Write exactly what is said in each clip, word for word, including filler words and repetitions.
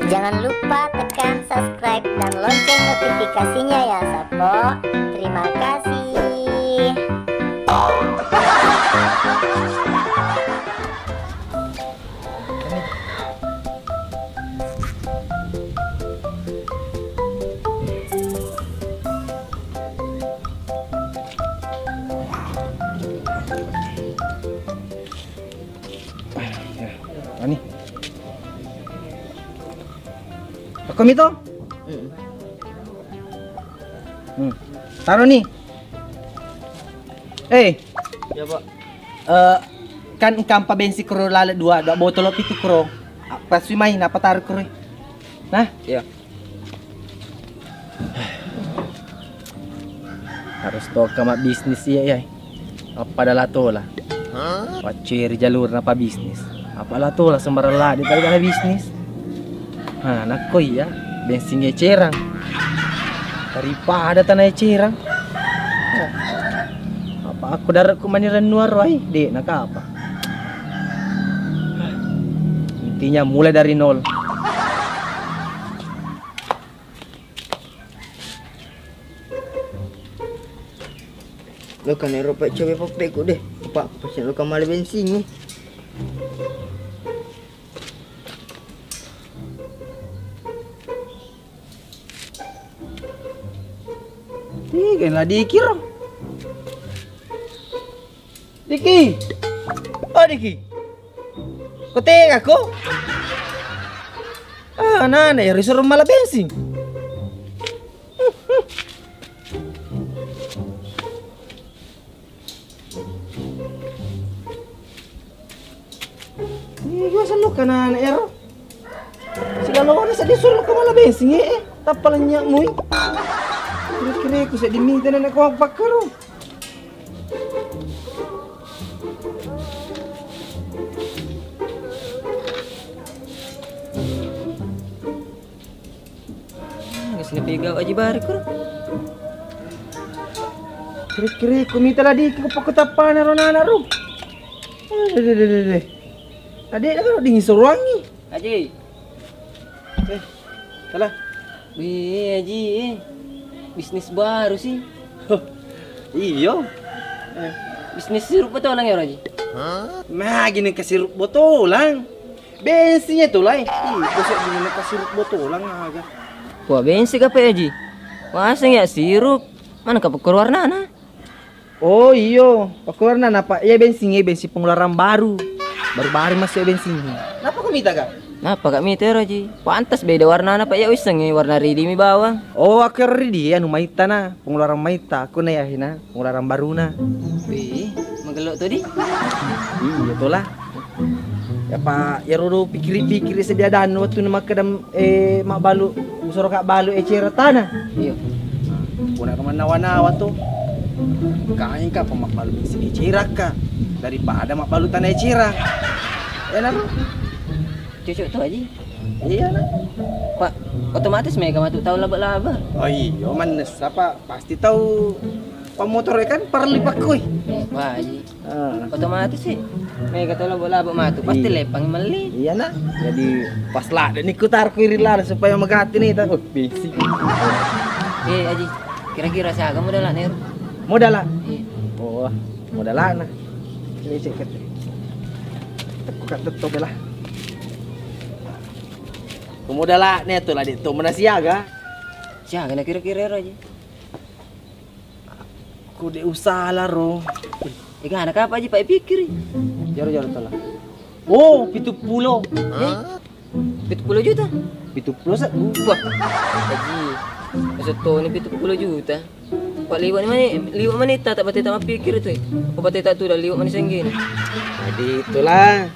Jangan lupa tekan subscribe dan lonceng notifikasinya ya, Sapo. Terima kasih. Ani. Aku mito? Hmm. Taro ni. Eh. Ya, Pak. Eh, kan engka pa bensi kro laleng dua, dua botol pitu kro. Apa sui mai napa taro kro? Nah? Iya. Harus toka mabbisnis iya, iya. Apa dala tola? Wacceri jalurna pa bisnis. Apa la tola sembarang la di tadi bisnis. Ha, nakko iya, bensin ecerang. Daripada tanah ecerang. Apa aku daratku mani rennuar wai, dek nakapa. Intinya mulai dari nol. Lo kan ero pa coba poppeku deh. Pak, pasti lo kamar bensin nih. Tiga lah dikira. Diki. Oh, Diki. Ko tega ko? Ah, nana ya risoro mala bensin. Iya, gua selalu kena anak ero. Segala orang sedih suruh ke mala bensin, eh, eh. Tappa lenyakmu, eh. Kira-kira aku sedih minta nenek kau pakai. Ngasih pegau aji bari kuro. Kiri-kiri ku mita ladi ku pokok tapana ro nana ro. Deh, deh, deh, deh, deh. Tadi ada kan dingin seruangi. Aji. Eh, salah. Wih, Aji, eh. Bisnis baru sih. Iyo. Eh. Bisnis sirup botolang ya, Aji? Nah, gini ke sirup botolang. Bensinnya tuh, Lai. Ih, besok gini ke sirup botolang aga. Wah, bensin apa ya, Ji? Masa ya sirup? Mana kapuk keluar nana? Oh iyo, pakkuarna napa iya bensingnge, bensin pengeluaran baru. Baru-baru masuk bensingnge. Napa kau mita, Kak? Napa kak mita ero, Ji? Pantas beda warnana, Pak, iya wissengnge warna ridi mi bawang. Oh, aku ero ridi, anu maita na, pengeluaran maita. Aku na ya hina, pengeluaran baruna. Wih, magello to, Di. Iya tola. Ya pa, ya rodo pikiri-pikiri sedia danu waktu na makkeda, eh, mabbalu, musoro ka balu ecera tana. Iya. Puna mannawa-nawa to. Kain ka pa mabbalu misi ecera ka daripada mabbalu tana ecera. Ya naro. Cocok to, Aji. Iya na. Pak, otomatis mega matu tau laba-laba. Oh iya, mannessa, Pak. Pasti tau pamotoro kan parelli pakkoi. Wah, Aji. Ah. Otomatis sih. Mega to labo-labo matu, pasti iya. Lepang melli. Iya na. Jadi pas ladde ni kutar ku iri lalo supaya magati ni ta. Oh, besi. Eh, Aji, kira-kira siaga modal ne? Modal? Iya. Oh, modal na. Ini cek kete. Aku kat tetto bela. Ku modal ne tu ladi tu mana siaga? Siaga na kira-kira ero, Aji. Ku de usala ro. Ega anak apa aja pak pikiri. Jaro jaro tala. Oh, pitu pulo. Eh? Pitu pulo juta? Pitu pulo sa. Wah, haji. Maksud to ini pitu pulo juta. Pak liwat ni mani, liwat mani tak tak batai tak pikir tu. Apa batai tak tu dah liwat mani senggi. Jadi itulah.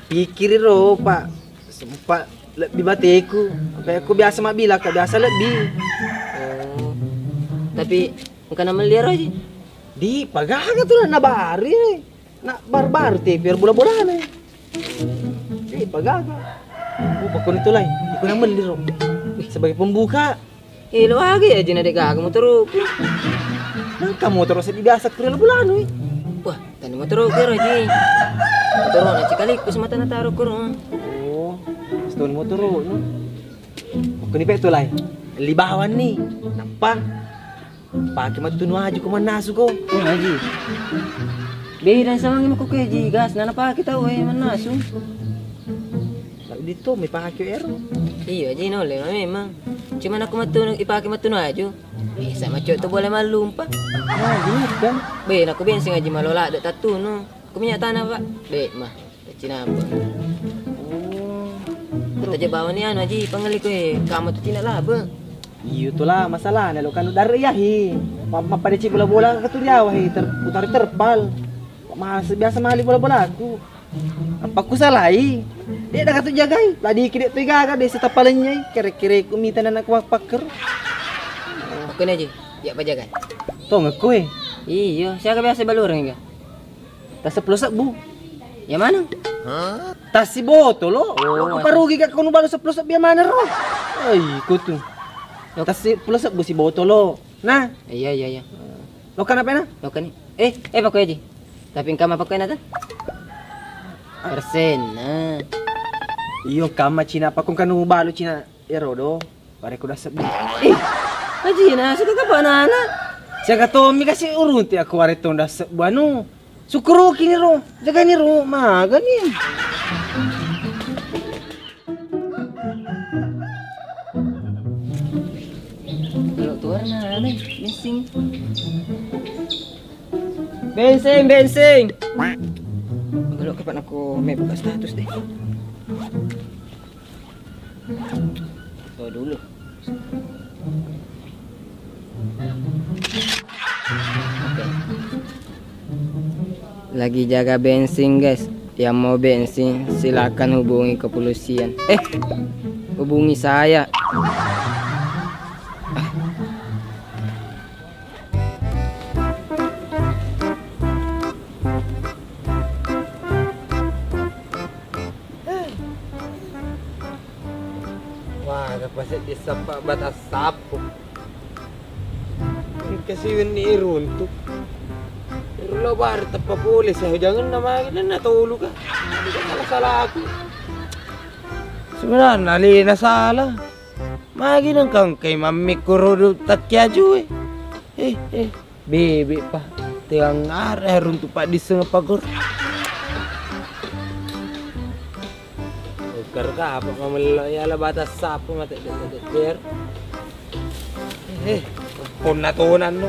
Pikiri ro pak. Sempat lebbi bateku. Apa aku biasa mabila ka biasa lebbi. Oh. Tapi engka namelli ero ji. Di pagaga tu na bari. Na baru-baru te biar bola-bola na. Di pagaga. Oh, pokoknya tu lai. Iku namelli ro. Sebagai pembuka. Eh, lo aga ya jina de gaga motoroku. Nangka motoro seddi biasa kuri lo bolanu. Wah, tani motoro kero ji. Motoro na cikaliku semata na taro kuro. Oh, stone motoro no. Makkuni pe tu lai. Li bawang ni. Nappa pake mattunu aju ko mannasu ko. Eh, Haji. Beda sama ngi mako keji gas nana pake tau e mannasu. Di to mi pake ero. Iya, Haji, nole ma memang. Cuma aku mattunu, ipake mattunu aju. Bisa macok tu boleh mallumpa. Nah, gini kan. Be, naku bensin, Haji, malola de tattunu. Ku minyak tanah, Pak. Be, mah. Cinamba. Oh. Taja bawa ni anu, Haji, pangelli ko e, kamu tu cina laba. Iyo tu lah masalahna lo kanu dare ya hi. Ma-, mappada ci bola-bola ka tu riawa hi ter-, utari terpal. Mas biasa mali bola-bolaku. Apa ku salai? Dek dah katu jagai. Ladi kidek tu gaga desa tapalennya. Kere-kere ku mita nana ku pakker. Aku ni, Haji. Ya apa jagai? Tong aku e. Iyo, siaga biasa balureng ga? Tas seppulo sebbu. Ya mana? Tas si botolo. Oh, aku parugi gak kau balu seppulo sebbu ya mana ro? Ai, kutu. Tas seppulo sebbu si botolo. Nah. Iya, iya, iya. Lo kan apa na? Lo kan ni. Eh, eh, pakai aja. Tapi engkau apa kau na ta? Persen. Nah. Iyo, kama Cina apa kau kan balu Cina ya rodo. Warekko dassebbu. Eh, Haji, na, siaga kapang ana? Siaga tommi kasi urunti aku warettong dassebbu anu. Sukkuruki niro, jagani ro, magani. Kalau tuar na, aneh, missing. Bensin, bensin. Kalau kapan aku main buka status deh. Tuh dulu. Lagi jaga bensin, guys. Yang mau bensin, silakan hubungi kepolisian. Eh, hubungi saya. Wah, ada paseddi sappa batas sappo. Engka siwenni iruntu. Irullo bare teppa pole, sahujangenna magi nenna tolu ka. Salah-salah aku. Sebenarnya alena salah. Magi nengka engkai mammikko rodo takki ajue. Eh, eh. Bebe pa, teang are haruntu paddisseng pagor. Ukkar ka apa mamello ya la batas sappo mate de-, de-, der. Eh, ponna tonan no.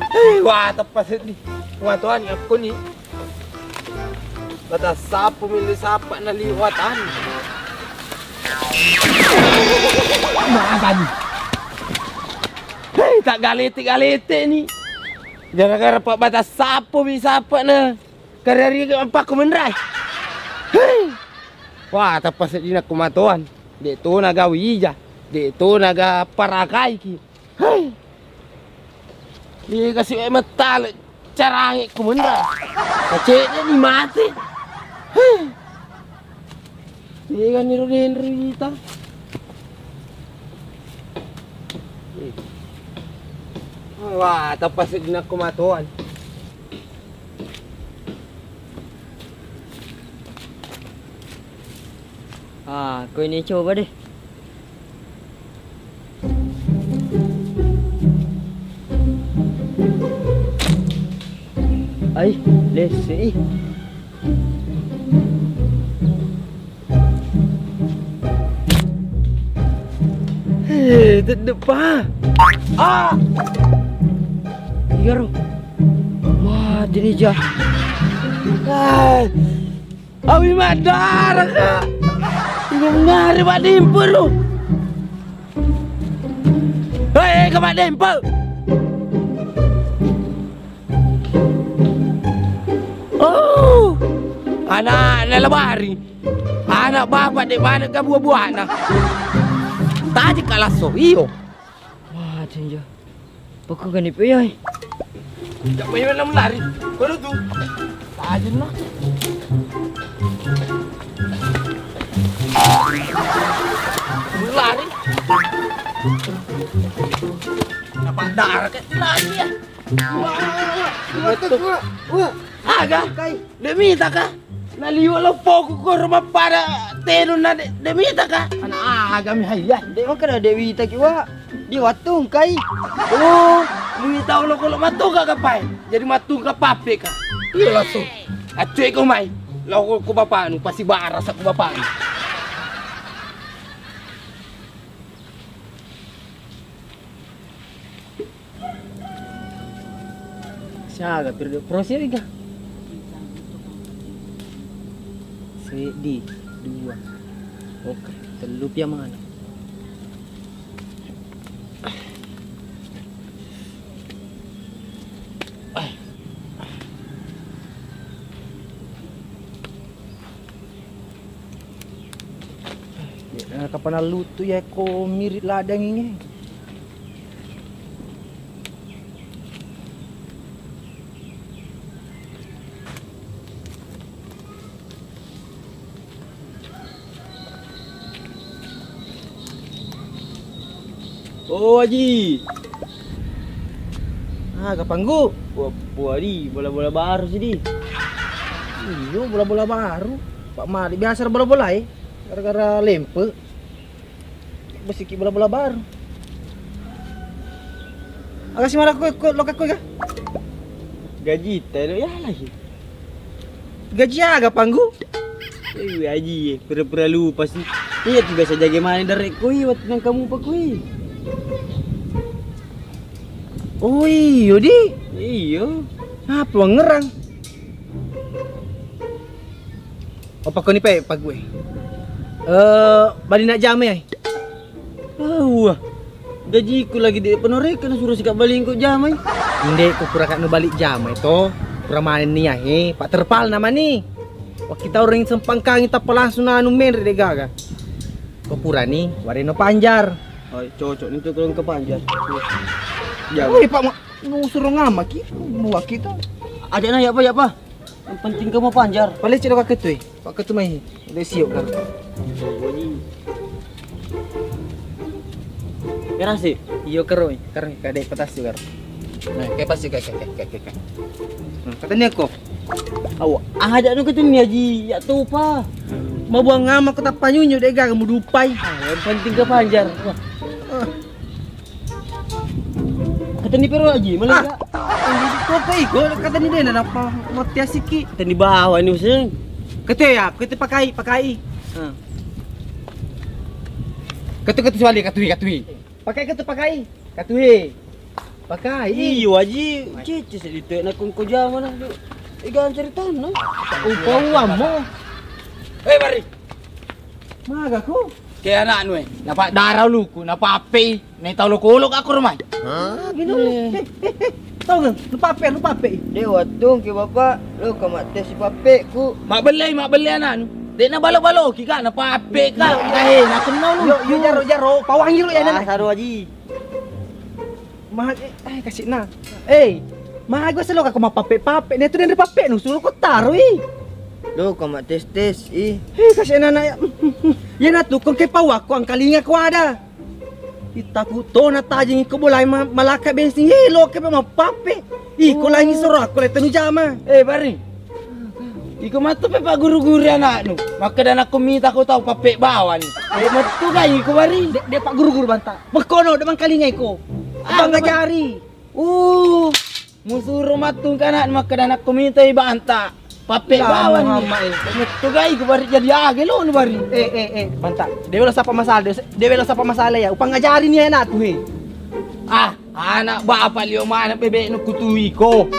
Eh, wah, teppa seddi. Wah, toani aku ni. Batas sappo milli sappa na liwatan. Magani. Hei, tak galete-galete ni. Gara-gara pak batas sappo mi sappa na. Karari apa ku menrai. Hei. Wah, tappa seddina ku matoan. Dek to naga wija. Dek to naga parakaiki. Hei. Iya kasi mettale carange ku menra. Kacede ni mate. Hei. Iya kan niru denru ita. Wah, tappa seddina ku matoan. Ah, ko ini coba deh. Ai, lesse i. Eh, teddepa. Ah! Igaro. Wah, tinija. Ah! Awi madara ka. Ngari madimpu ru. Hei, ka madimpu. Oh, anak na labari. Anak bapak dek mana ka buah-buahna. Tadi kalaso iyo. Wah, tinja. Pokoknya ni peyai. Jangan main lari. Baru tu. Tajam lah. Lari. Dapat darah ke lari ya. Wah, wah, wah, wah. Wah, wah, wah. Wah. Aga. Kai. Demi tak ah. Naliwa loppoku koro mappada tenu na de, de mita ka. Ana agami hayya. De makkeda de wita ki wa. Di wattung kai. Oh, mita lo kolo matungka ka pai. Jadi matungka pape ka. Iya langsung. Accu ko mai. Lo ko bapaknu pasti barasa ko bapaknu. Siaga piro de prosi ga? Seddi, dua. Oke, tellu pia mana? Eh, kapan lutu ya ko mirip ladang ini. Oh, Aji. Ah, kapanggu. Wah, wah, di bola-bola baru sih, di. Iyo, bola-bola baru. Pak Malik biasa bola-bola, eh. Gara-gara lempe. Besiki bola-bola baru. Aga si mara ko, ko, loka ko ga? Gaji telo ya lagi. Gaji aga panggu? Eh, Aji, eh, pura-pura lupa sih. Iya, tu biasa jaga mana dari koi waktu nang kamu pak koi. Oh, iyo, di. Iyo. Apa ngerang? Apa koni pe pague? Eh, bali nak jame ai. Wah, gajiku lagi de' penoreka na suruh sika bali engko jamai. Inde ku pura kak nu balik jamai to. Pura manen ni ahe, Pak Terpal namani. Wah kita orang sempangkangi tappa langsung anu menre de' gaga. Ko purani wareno panjar. Oh, cocok ni tu kalau ke panjar. Woi Pak, nu suruh ngamaki, muaki to. Aja na ya apa ya apa. Yang penting kamu panjar. Paling cedok aku tu eh. Pak ketu mai. Udah siok kan. Kerasi. Iyo kero, kero kadek petas juga. Nah, kayak pasti kayak kayak kayak kayak. Nah, katanya kok. Awa, aja nu katanya Aji, ya tupa. Mau buang ngama aku tak panyunyu deh gak kamu dupai. Ah, yang penting ke panjar. Wah. Katanya pero Aji, malah enggak. Kok kayak iko katanya deh, napa mati asiki? Katanya bawa ini useng. Katanya ya, katanya pakai, pakai. Ah. Katu katu suali katui katui. Pakai katu pakai. Katui. Pakai. Iyo Aji, cici sedih tu nak kungko jaman tu. Ikan ceritana. Upa uammu. Eh, mari. Maga ku? Ke anaknu eh. Napa darah luku, napa ape? Nai tau loko-loko aku rumah. Hah? Gino. Eh, eh, eh. Tau nggak? Lupa ape, lupa ape. De' wattung ki bapak, lo ke mak tes si pape ku. Mak belle, mak belle anaknu. De' na balo-balo ki kak, napa ape kak? Kahe, nak kenal lu. Yo, yo jaro, jaro, pawangi lu ya nana. Saru Aji. Ma, eh, eh, kasih na. Eh, maga selo kak ko mapape-pape. Ne tu den pape nu suruh ko tarui. Lo ke mak tes-tes i. Eh, kasih na na ya. Ya na tu kong ke pawa ko angkalinga ko ada. Itaku to na tajing ko bolai ma-, malaka bensin. Eh, lo ke mapape. Iko langi soro aku le tenu jama. Eh, bari. Iko mattu pe pagguru-guru anaknu. Makkeda nakko mita ko tau pappe bawani. De' mettu ga iko bari. De', de' pagguru-guru banta. Mekkono de' mangkalinga iko. Ah, bangga jari. Uh, musuro mattu ka anaknu makkeda nakko mita i banta. Pappe bawani. Mettu ga iko bari jadi age lo nu bari. Eh, eh, eh, banta. De' welo sapa masalah, de' welo sapa masalah ya. Upangajari ni anakku he. Ah. Anak bapak lio mana bebek nu kutui ko.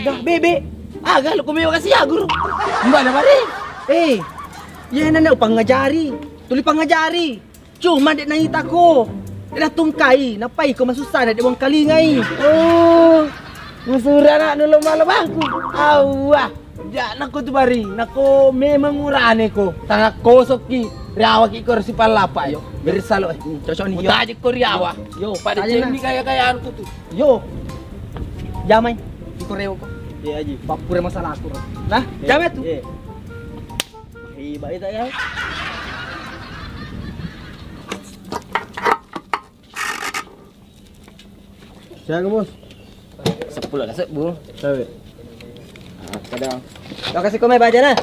Aga bebek. Aga lo ko mewa kasi ya guru. Mbak na mari. Eh, iya nana upangajari. Tuli pangajari. Cuma de' naita ko. De' natungkai, napai ko masussa na de' wangkalingai. Oh. Musura anak nu lo malo bangku. Awah. Ja, nakko tu bari, nakko memang urane ko, tangan kosokki, riawaki ko resi pallapa. Yo. Beri salo eh. Hmm, cocok ni, yo. Mutaji ko riawa. Yo, pada cemmi kaya-kayaan ku tu. Yo. Jamai, iko rewo ko. Iya, Aji. Pappure masalah aku. Nah, jamai tu. Iya. Hebat itu ya. Siaga, Bos? Seppulo nasek, Bu. Sawe. Ah, kadang. Lokasi ko mai bajana.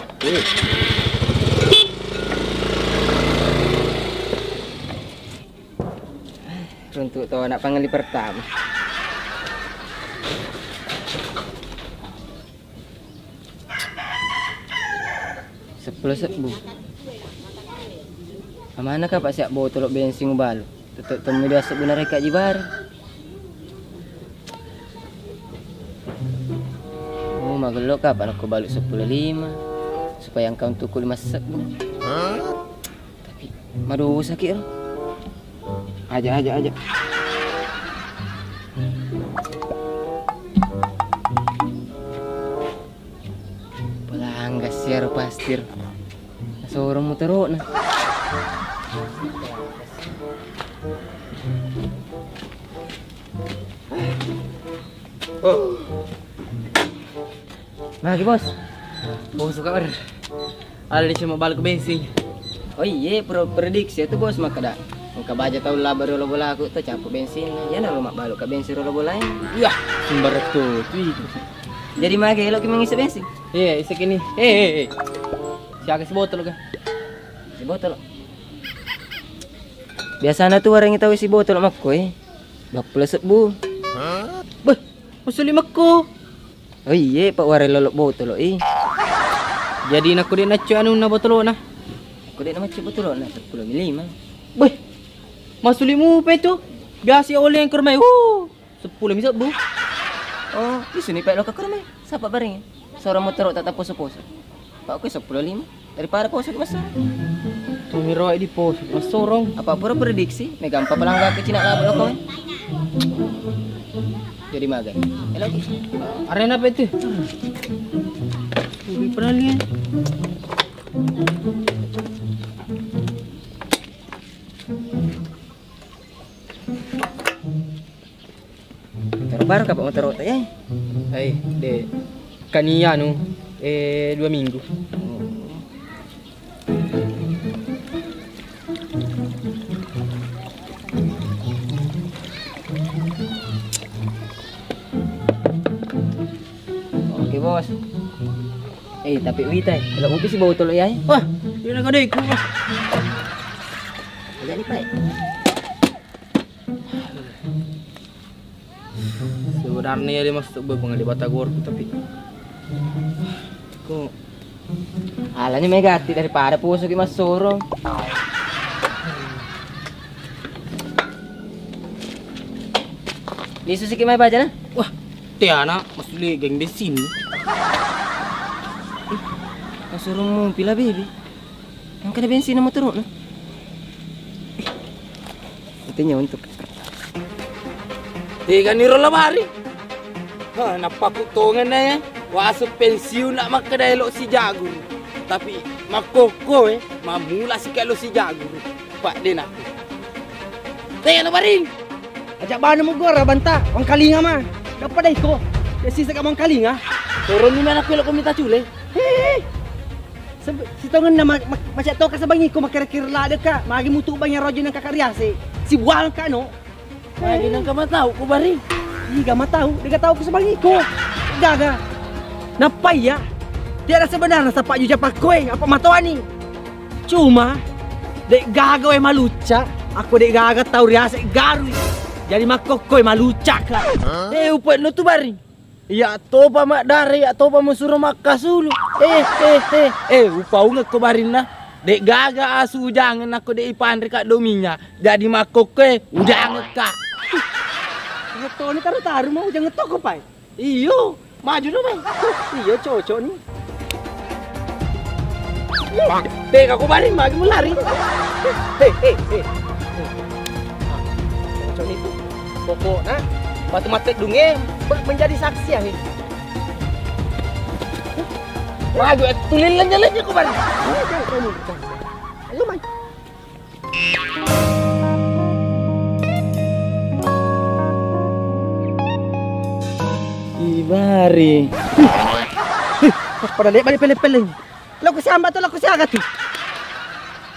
Runtuk to anak pangelli pertama. Seppulo sebbu. Amana ka Pak siap botolo bensin ubalu. Tetep temmu dua sebbu nareka jibari. Oh, magello ka Pak nakko balu seppulo lima. Supaya engka untukku lima sebbu. Tapi madosa ki ro. Aja, aja, aja. Pelanggas ya ro pasti ro. Nasorong motorokna. Oh. Magi, Bos? Oh, suka ber. Ada di cuma balik bensin. Oh iye, pro prediksi itu, Bos, makkeda. Engka baja tau laba riolo bolaku to cappu bensin. Iyana lo mabbalu ka bensin riolo bolae. Iya, sembarang tuh. Tuh. Jadi magi elo ki mengisi bensin? Iya, isi kini. Eh, eh, eh. Siaga si botol ka? Si botol. Biasana tu warengi tau isi botol makko e. Dua puluh sebbu. Beh, masuli makko. Oh iye, Pak, wareng lolo botolo i. Jadi nakko de' naccu anunna botolona? Ko de' namaccu botolona, seppulo lima. Beh, masuli mupe tu. Biasa oleh yang kermai. Uh, seppulo mi sebbu. Oh, isuni Pak lo ka kermai. Sapa bareng? Seorang motoro tak poso-poso. Pak, oke, seppulo lima. Daripada poso ki massoro. Tumiro di poso ki massoro. Apa pura prediksi? Mega empa pelangga ke Cina labo loko. Jadi maga. Elo ki. Arena apa itu? Ubi pernah lihat. Terbaru kapang motor otak ya? Hai, de. Kani anu, eh, dua minggu. Oke, Bos. Eh, tapi wita, kalau upi sih bau tolok ya. Wah, ini kau deh, wah. Jadi, Pak. Sebenarnya ya, dia masuk gue pengen di batagor, tapi kok alanya megati daripada poso ki massoro. Lisu siki mai bajana. Wah, te anak masuli geng bensin. Massoro mu pila, Bibi? Engka ada bensin nama teruk nah. Itu nyontok. Tega niro lamari. Ha, nappaku tongenna ya. Wasu pensiun nak makkeda elo si jagur. Tapi makkokko eh, mamula si elo si jagur. Pak de nak. Tega lamari. Aja bana mugora banta, wangkalinga ma. Dapat deh ko. Ya sisa ka wangkalinga. Turun ni mana kulo komita cule. Hehehe. Seb-, sitongenna ma-, ma-, macak toka sabangi ko makkira-kira ladde ka, magi mutu bang yang rojo nang kakak riase. Si buang ka no. Magi nang kama tau ko bari. Iga ma tau, dega tau ko sabangi ko. Gaga. Nappa iya. Tiada sebenarnya sapa juja pakkoe, apa matoani. Cuma de gaga wae malucca, ako de gaga tau riase garui. Jadi makkokkoe malucca ka. Eh, upa no tu bari. Iya topa maddare, iya topa musuro makkasulu. Eh, eh, eh, eh, upaungekko barinna. Dek gaga asu ujangeng nakko dek ipanre ka dominya. Jadi makkokkoe ujangekka. Iya toni taru-taru mau ujangeng toko pai. Iyo, maju no mai. Iyo cocok ni. Tega ko bari magi mulari. Hei, hei, hei. Cocok itu. Pokoknya batu mate dunge be-, menjadi saksi ya. Hei. Maju eh, tulin lenja-lenja ko bari. Ayo mai. Ibari. Pada lihat balik peleng-peleng. Lo ku siamba tu, lo ku siaga tu.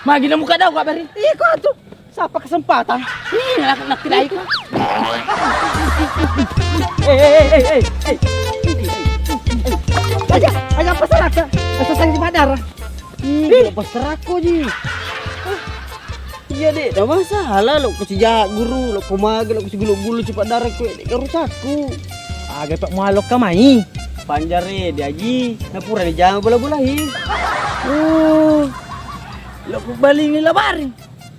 Magi na muka dau ka bari. Iko tu. Siapa kesempatan? Ih, nak, nak kira iko. Eh, eh, eh, eh, eh, eh. Aja, aja pasar aku. Asa sang di madara. Ih, ih, pasar aku ji. Iya, Dek, dah masalah lo ko sijak guru, lo ko mage, lo ko sigulu-gulu cepat darah ko, Dek, harus aku. Aga, Pak, mualok ka mai. Panjare diaji, na pura ni jama bola-bola hi. Oh. Lo ko bali ni labari.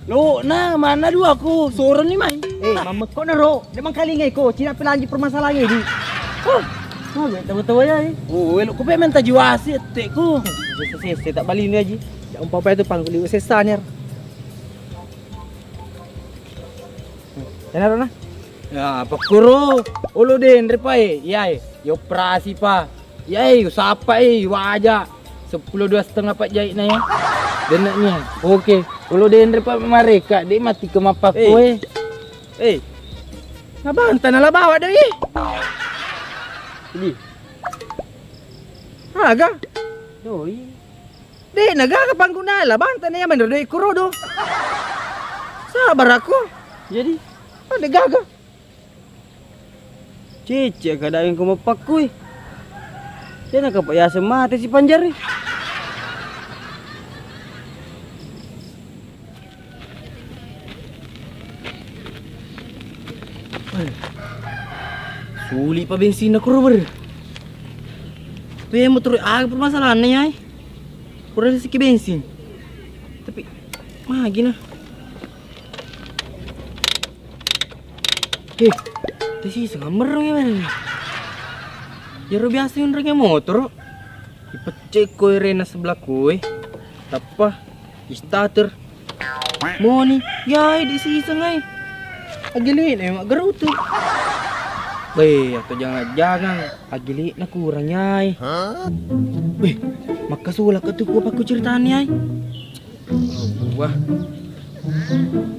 Lo na mana dua ko, sorong ni mai. Eh, mammekko na ro, de mangkalingai ko, cina pelanji permasalahan ini. Oh. Tahu-tahu ya, eh. Oh, lo ko pe menta jiwasi ette ko. Sese, sese, tak bali ni aji. Ya, umpama itu pangguli sesa ni. Enaro na? Ya, pakkuro. Olo denre pa e. Iya e. Yoperasi pa. Iya e, usapa e, waja. Seppulo dua setengah pa jahit na ya. Denna ni. Oke. Olo denre pa mareka, de mati ke mapakko e. Eh. Nabanta na labawa doi. Ini. Aga. Doi. De na gaga pangguna la banta na ya manero de kuro do. Sabar aku. Jadi, de gaga. Cece kada yang ko mapakkui. De na kapa yaseng mate si panjari. Suli pa bensinna kuro ber. Tapi ya motor aga permasalahannya ya. Kurang sedikit bensin. Tapi magi nah. Heh, tesi sengamerung ya men. Jaro biasa yunreng motor. Ipecce ko rena sebelah koe. Tappa istater. Moni, yai di siseng ai. Agili na maggeru tu. Weh, atau jangan-jangan agili na kurang yai. Weh, makkasulak tu ku pakku ceritani ai. Wah.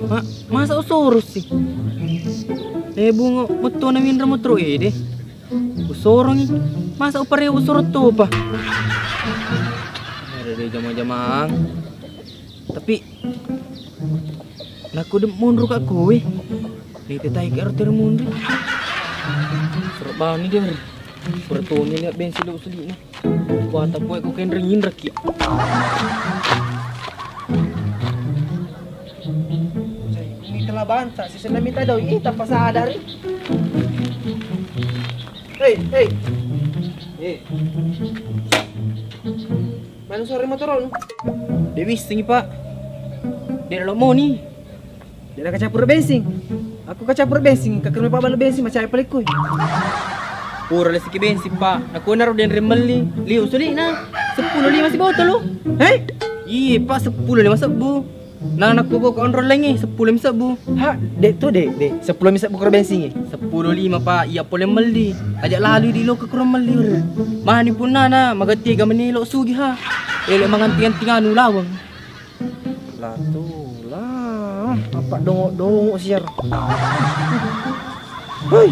Ma, masa usurus sih? Eh, bungo metto na winra motor ede. Usorongi. Masa upare usoro topa. Ada de jama-jamang. Tapi nako de monro ka kowe. Ni tetai ke arter monro. Serbani de. Pertoni lihat bensin do selina. Kuata poe ko kenreng inreki. Ini telah banta, si senna minta doi, eh, tanpa sadari. Hei, hei. Eh. Mana sore motoronu? De wissengi, Pak. De lo moni. De na kacappur bensin. Aku kacappur bensin, kakermi pabbalu bensin, macai palekku. Pura lesiki bensin, Pak. Aku naro denre melli. Liu sulina. Seppulo lima si botolo. Hei? Iya, Pak, seppulo lima sebbu. Nah, anakku kok kontrol lagi, seppulo mi sebbu. Ha, dek tu, dek, dek. Seppulo mi sebbu kuro bensin. Seppulo lima, Pak. Iya pole melli. Ajak lalu di lo ke kuro melli. Mani pun nana, magati ga menilo sugi ha. Elek manganti-anti anu lawang. Lah tu lah, apa dongok-dongok siar. Hei.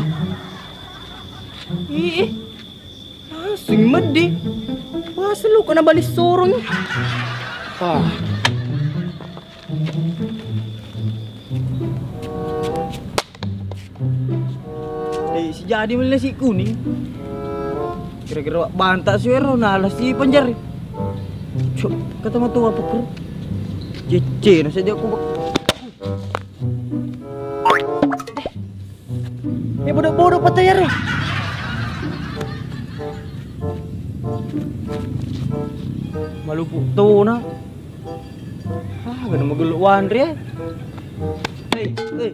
Ih, langsung meddi. Wah, selu kena balik sorong. Ah. Eh, si jadi mele si kuning. Kira-kira wak banta suero nala si panjari. Cuk, kata matu apa kru? Cece na saja aku bak. Eh, bodoh-bodoh patah ya, Ro. Malupu tona. Ah, gak ada mageluk wanri, eh. Hei, hei.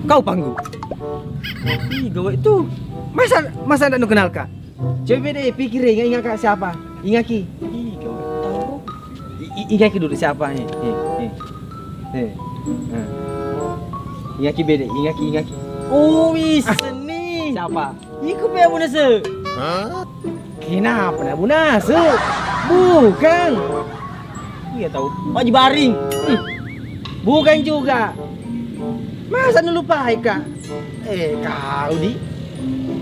Kau panggu. Ih, gawai tu. Masa, masa ndak nu kenal ka? Coba deh pikir, ingat, ingat ka siapa? Ingaki. Ih, gawai tahu. I- i- ingaki dulu siapa? Eh, eh, eh. Eh. Nah. Ingaki bede, ingaki, ingaki. Oh, bisa nih. Siapa? Iku pe abu nase. Kenapa na abu nase? Bukan. Iya tahu. Paji Baring. Hmm. Bukan juga. Masa nu lupai ka? Eh, kau di.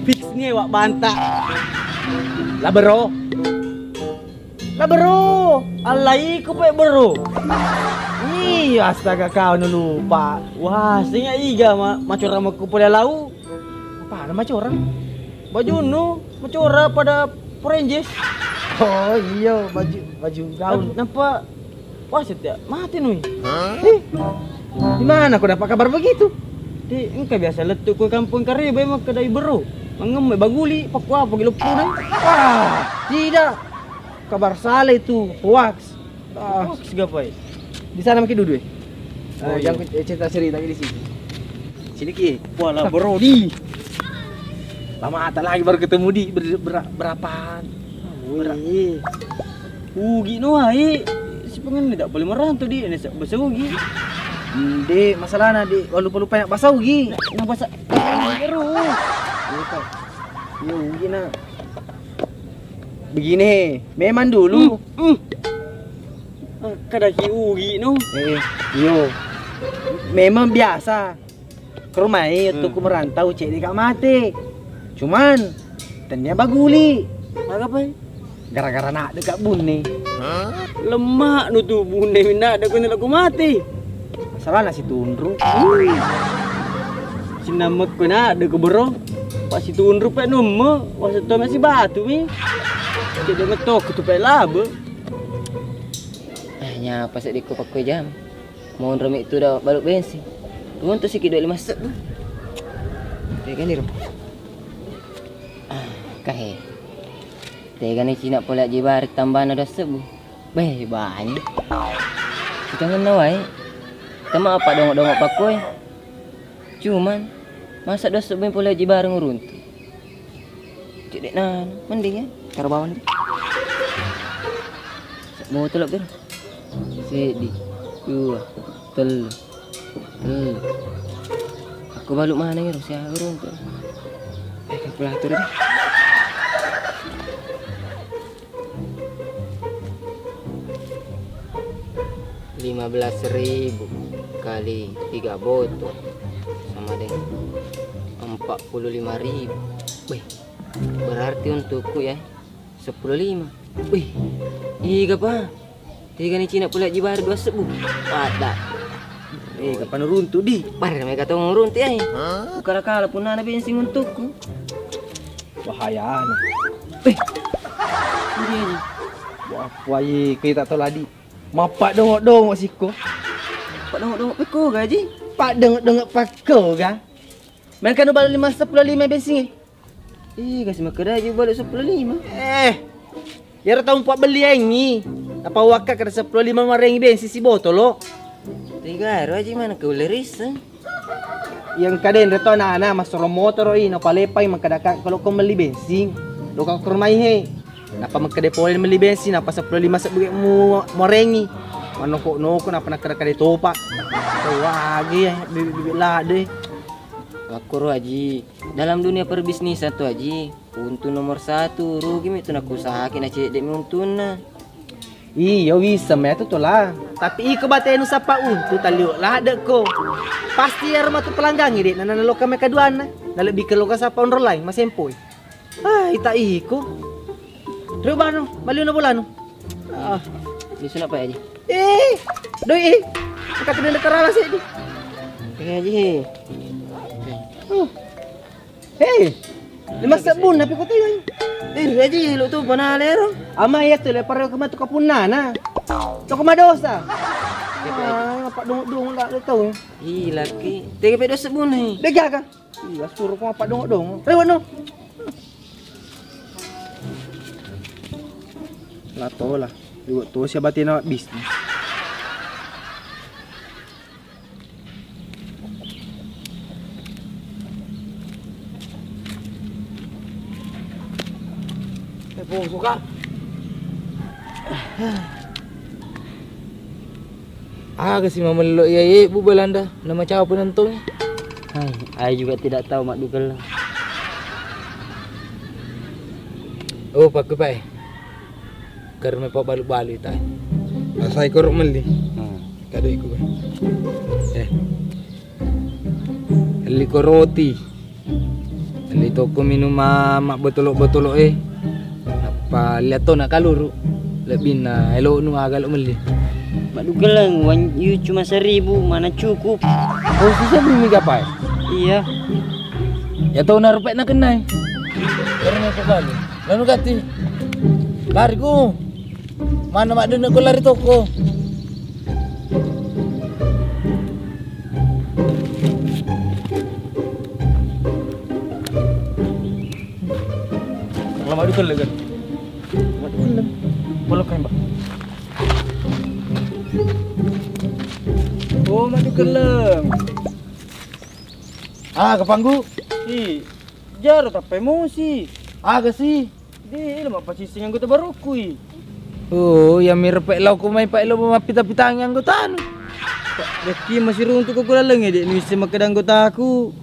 Fix nih wak banta. Lah bro. Lah bro. Allah iku pe bro. Iya astaga kau nu lupa. Wah, singa iga ma macora makku pole lau. Apa nama macora? Bajunnu macora pada Power Rangers. Oh iya, baju, baju gaun. Nampa wasit ya, mati nui. Hah? Eh, di mana kau dapat kabar begitu? Di engka biasa lettu ku kampung Karebo, emang kedai bro. Mangemme baguli, pakku apa gilo punai. Wah, tidak. Kabar salah itu, hoax. Ah. Hoax gapai? Di sana maki duduk, eh? Oh, iya. Jangan ku cerita-cerita di sini. Sini ki. Wala bro di. Lama tak lagi baru ketemu di ber, ber, berapaan? Wih. Ugi no ai. Si pengen tidak boleh merantau di ini bahasa Ugi. Nde, masalahnya di lupa-lupa yang bahasa Ugi. Nah, bahasa Ugi terus. Iya, Ugi nah. Begini, memang dulu. Hmm, hmm. Ah, kada ki Ugi no. Eh, iyo. Memang biasa. Ke rumah e, hmm, tuku merantau cek deka mate. Cuman tania baguli. Aga pai? Gara-gara nak deka bunne. Lemak nu tu bunne minna deka ni laku mate. Masalah nasi tunru. Sinamekku na deka bro. Pas si tunru pe numme, wasetto nasi batu mi. Cek de metok tu pe labe. Ah, nyapa seddi ko pakko jam. Monro mi tu da balu bensin. Runtu siki dua lima sebbu. Tegani ro. Ah, kahe. Tegani cina pole aji bari tambana dua sebbu. Beh, banyak. Kita ngenna wae. Tama apa dongok-dongok pakkoe. Cuman, masa dua sebbu pole aji bareng uruntu. Cedek na, mending ya, taruh bawang deh. Botol ber. Seddi, dua, tellu, tellu. Aku balu mana ya, siapa uruntu. Eh, kalkulator deh. Lima belas ribu kali tiga botol sama dengan empat puluh lima ribu. Wih, berarti untukku ya sepuluh lima. Wih, iya apa? Tiga ni cina pula jibar dua sebbu. Pada. Eh, kapan runtu di? Pada mereka tahu runtu ya. Kala-kala punana bensin untukku. Bahayana. Eh. Ini aja. Wah, wah, iya, kita tahu ladi. Mappa dongok-dongok siko. Pak dongok-dongok pekko gaji. Pak dongok-dongok pekko ga. Main kanu balu lima sepuluh lima bensin. Ih, kasih makkeda aja balu sepuluh lima. Eh. Yaro tau mpa belli engi. Apa wakka kada sepuluh lima marengi bensin si botolo. Tiga ero aja mana ke uleris. Yang kaden reto anak-anak masoro motoro i no palepai mengkadaka kalau kau beli bensin. Lo kau ke rumah he. Napa mengkade pole meli bensin napa sepuluh lima sebbu mu morengi. Manoko-noko napa nakkada-kade topa. Wage ya bibit-bibit lade. Makkoro aji. Dalam dunia perbisnisan tu aji, untung nomor satu, rugi mi tu nakusahaki na cedde mi untunna. Iyo, wisem ya tu tola. Tapi iko batenu sapa untu talio ladde ko. Pasti ero matu pelanggangi dek nana loka meka duanna. Na lebih ke loka sapa onro lain masempoi. Ah, ita iko. Rio bano, baliuna bolanu. Ah. Di sini apa ya, Ji? Eh, doi eh. Kata dia terala sih di. Iya, Ji. Uh. Hei, lima sebbu na piko tiga. Eh, Ji, lu tu pernah lero. Ama iya tu le pareo kematu kapunana. Toko madosa. Ah, apa dong-dong lah lu tahu. Ih, laki. Tiga pedo sebbu nih. Dega ka? Iya, suruh ko apa dong-dong. Lewat no. Lah to lah. Iwak to siapa tina bisnis. Eh, poso ka. Aga si mamello iya, ye, Bu Belanda, nama cawa penonton. Hai, ai juga tidak tahu, Mak Dugel. Oh, Pak Kupai. Ker me pabbalu-balu ita. Asai koro melli. Hmm. Kado iku. Eh. Elli ko roti. Elli tokko minum ma-, mabbotolo-botolo e. Nappa lihat to na kaluru. Lebbinna elo nu aga lo melli. Mak Dugel, uang you cuma seribu, mana cukup? Oh, susah belum gapai? Iya. Ya tau na rupa na kenai. Karena kok balik. Lalu ganti. Lari ku. Mana mak dene ku lari toko. Lama dukun lagi. Lama dukun lagi. Bolok kan, Pak. Oh, maju gelem. Ah, kepanggu. Ih, jaro tappa emosi. Aga sih? Di, lo mappasisseng anggota baruku i. Oh, iya mi repe' lao ku mai, Pak, lo mappita-pitangi anggotanu. Dekki masih runtuk ku laleng, dek nuisse makkeda anggotaku.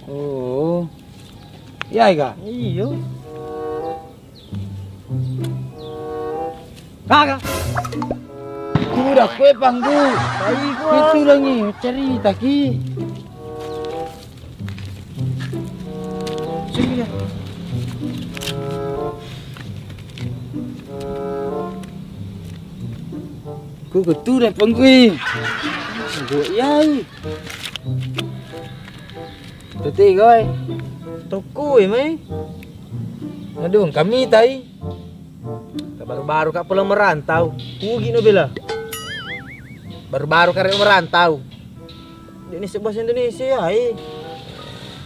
Oh. Iya, Ika? Iyo. Kagak. Udah kue panggu. Itu lagi cerita ki. Sini ya. Ku ketu deh panggu. Gua iyai. Tete koi. Tokku e mai. Aduh, kami tai. Baru-baru ka pulang merantau. Ugi no bela. Baru-baru ka merantau. Indonesia, bahasa Indonesia ya, eh.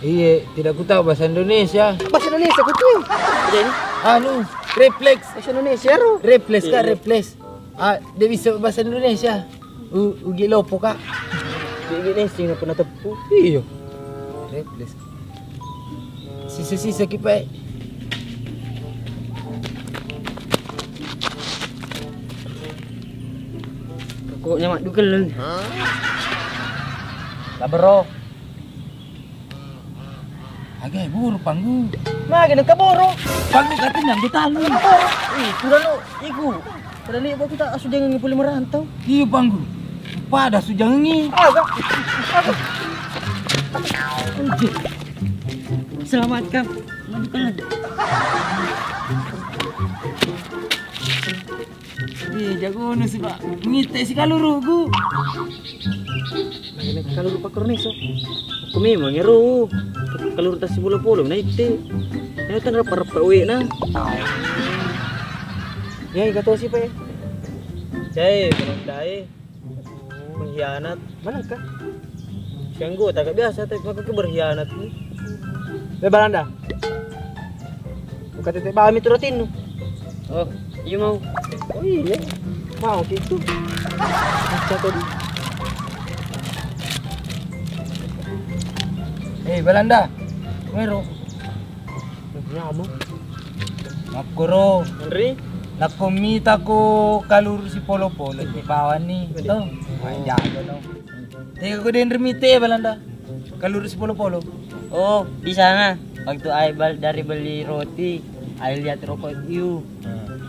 Iya, tidak ku tahu bahasa Indonesia. Bahasa Indonesia ku tuh. Jadi, anu, refleks. Bahasa Indonesia ro. Refleks, Kak, iya, refleks. Ah, dia bisa bahasa Indonesia. U-, ugi lopo, Kak. Dia, dia nasi nggak pernah tepuk. Iya. Refleks. Sisa-sisa ki, Pak. Pokoknya mak dukel. Labero. Aga buru panggu. Magi nengka buru. Panggu kati nang ditalu. Ih, sudah lo, iku. Pada lihat aku tak sujangan pulih merantau. Iya panggu. Pada sujangan. Aga. Aga. Selamatkan. Maju ke. Ih, jago nu si, Pak. Ngitte si kaluruku. Ini kaluru pakkorneso. Aku memang ero. Kaluru tas sepuluh puluh na itte. Ini tengah repa-repa we na. Ya, ika to si, Pak. Jai, belum dai. Pengkhianat. Mana kah? Si anggota gak biasa, tapi aku ke berkhianat. Be Balanda. Buka tete bami tu rotinnu. Oh, iya mau. Oh iya. Mau gitu. Bisa tadi. Eh, Balanda. Mero. Nyamuk. Makkoro. Henry. Nakko mita ko kaluru si polo-polo di bawah ni. Tuh. Manjago no. Tega ko denre mite Balanda. Kaluru si polo-polo. Oh, di sana. Waktu ai bal-, dari beli roti, ai lihat rokok you.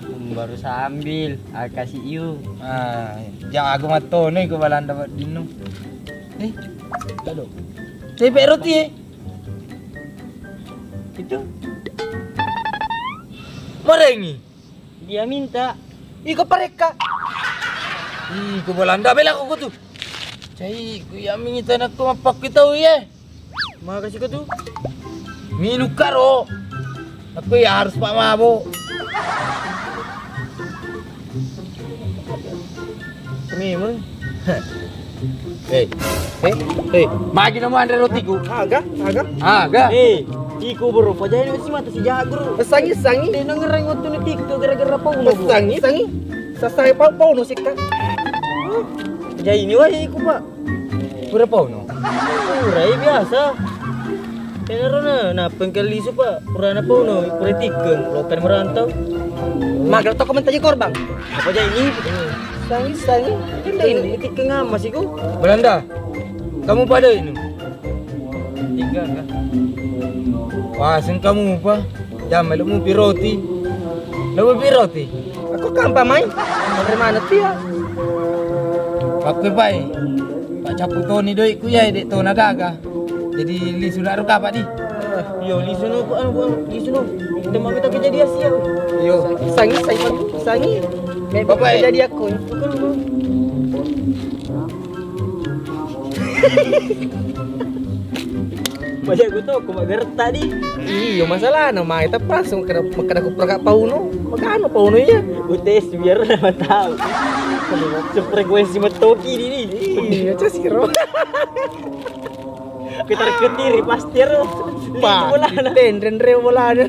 Hmm. Baru saya ambil, ai kasih you. Ah, jago mattono iko Balanda dinno. Eh, aduh. Tepe roti, eh. Itu. Marengi. Dia minta. Iko parekka. Iko Balanda bela ko tu. Cai, ku iya minta nakko mappakki tau iya. Makasih ko tu. Minum karo. Aku ya harus pak mabo. Memang. Eh, eh, eh, magi namo anre rotiku. Aga, aga. Aga. Eh, iko bro, pajai si mata si jago. Sangi, sangi. Dia ngereng waktu ni tiko gara-gara pau no. Sangi, sangi. Sasai pau, pau no sikka. Jadi ini wah iko, Pak. Pura pau no. Pura biasa. Kenaro na, napengkel lisu, Pak. Purana pau no, pura tikeng, lokan merantau. Mager toko mentaji korban. Apa aja ini? Sangi, sangi. Ini tikeng ama sih ku. Belanda. Kamu pada ini? Tiga kah? Wah, sing kamu apa? Jam melu mupi roti. Lu mupi roti? Aku kampa mai. Dari mana dia? Waktu pai. Pak capu toni doikku ya, dek tona gaga. Jadi lisu nak ruka, Pak, di? Yo, lisu no, anu, anu, lisu no. Temami tak kejadian siang. Yo. Sangi, sangi, sangi. Bapak, eh. Jadi aku. Bukan, bukan. Banyak gue tau, aku mak gertak di. Iyo, masalahna mai tappa langsung makkeda, makkeda ku pura ka pauno. Magano pauno iya? U T S biar nama tahu. Sefrekuensi metoki ini. Iya, cesiro. Kita ketiri pasti ro. Pak, tenren re bolana.